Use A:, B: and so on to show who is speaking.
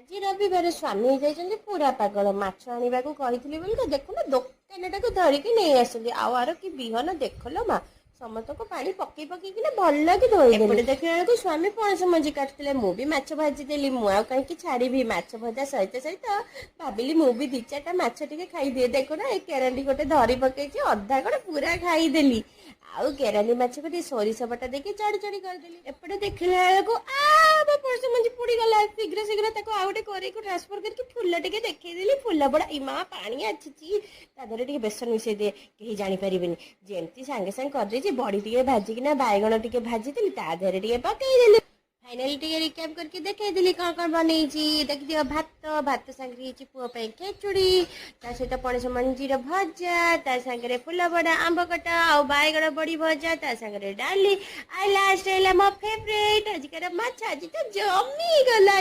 A: ଆଜି ରବିବାର, ସ୍ୱାମୀ ହେଇଯାଇଛନ୍ତି ପୁରା ପାଗଳ। ମାଛ ଆଣିବାକୁ କହିଥିଲି ବୋଲି ତ ଦେଖୁନ ଦୋକାନଟାକୁ ଧରିକି ନେଇ ଆସନ୍ତି। ଆଉ ଆର କି ବିହନ ଦେଖଲ ମା, ସମସ୍ତଙ୍କୁ ପାଣି ପକେଇ ପକେଇକିନା ଭଲ କି ଧୋଇଦେଲି। ଏପଟେ ଦେଖିଲା ବେଳକୁ ସ୍ୱାମୀ ପଣସ ମଞ୍ଜି କାଟୁଥିଲେ, ମୁଁ ବି ମାଛ ଭାଜିଦେଲି। ମୁଁ ଆଉ କାହିଁକି ଛାଡ଼ିବି? ମାଛ ଭଜା ସହିତ ସହିତ ଭାବିଲି ମୁଁ ବି ଦି ଚାରିଟା ମାଛ ଟିକେ ଖାଇଦିଏ। ଦେଖୁନ, ଏ କେରାଣ୍ଡି ଗୋଟେ ଧରି ପକେଇଛି, ଅଧା କଣ ପୁରା ଖାଇଦେଲି। ଆଉ କେରାଣ୍ଡି ମାଛକୁ ଟିକେ ସୋରିଷ ବଟା ଦେଇକି ଚଡ଼ି ଚଡ଼ି କରିଦେଲି। ଏପଟେ ଦେଖିଲା ବେଳକୁ ଆ ମୋ ପଣସ ମଞ୍ଜି ପୋଡ଼ିଗଲା। ଶୀଘ୍ର ଶୀଘ୍ର ତାକୁ ଆଉ ଗୋଟେ କରେଇକୁ ଟ୍ରାନ୍ସଫର କରିକି ଫୁଲ ଟିକେ ଦେଖେଇଦେଲି। ଫୁଲ ବଡ଼ା ଇମା ପାଣି ଆସିଛି, ତା ଦେହରେ ଟିକେ ବେସନ ମିଶେଇ ଦିଏ, କେହି ଜାଣିପାରିବେନି। ଯେମିତି ସାଙ୍ଗେ ସାଙ୍ଗେ କରିଦେଇଛି। ବଡ଼ି ଟିକେ ଭାଜିକିନା ବାଇଗଣ ଟିକେ ଭାଜିଦେଲି, ତା ଦେହରେ ଟିକେ ପକେଇଦେଲି। ଫାଇନାଲି ଟିକେ ରିକ୍ୟାପ୍ କରିକି ଦେଖେଇଦେଲି କ'ଣ କ'ଣ ବନେଇଛି। ଦେଖିଦିଅ, ଭାତ, ଭାତ ସାଙ୍ଗରେ ହେଇଛି ପୁଅ ପାଇଁ ଖେଚୁଡ଼ି, ତା ସହିତ ପଣସ ମଞ୍ଜିର ଭଜା, ତା ସାଙ୍ଗରେ ଫୁଲ ବଡ଼ା, ଆମ୍ବ କଟା ଆଉ ବାଇଗଣ ବଡ଼ି ଭଜା, ତା ସାଙ୍ଗରେ ଡାଲି, ଆଉ ଲାଷ୍ଟ ହେଲା ମୋ ଫେଭରେଟ୍ ଆଜିକାର ମାଛ। ଆଜି ତ ଜମିଗଲା।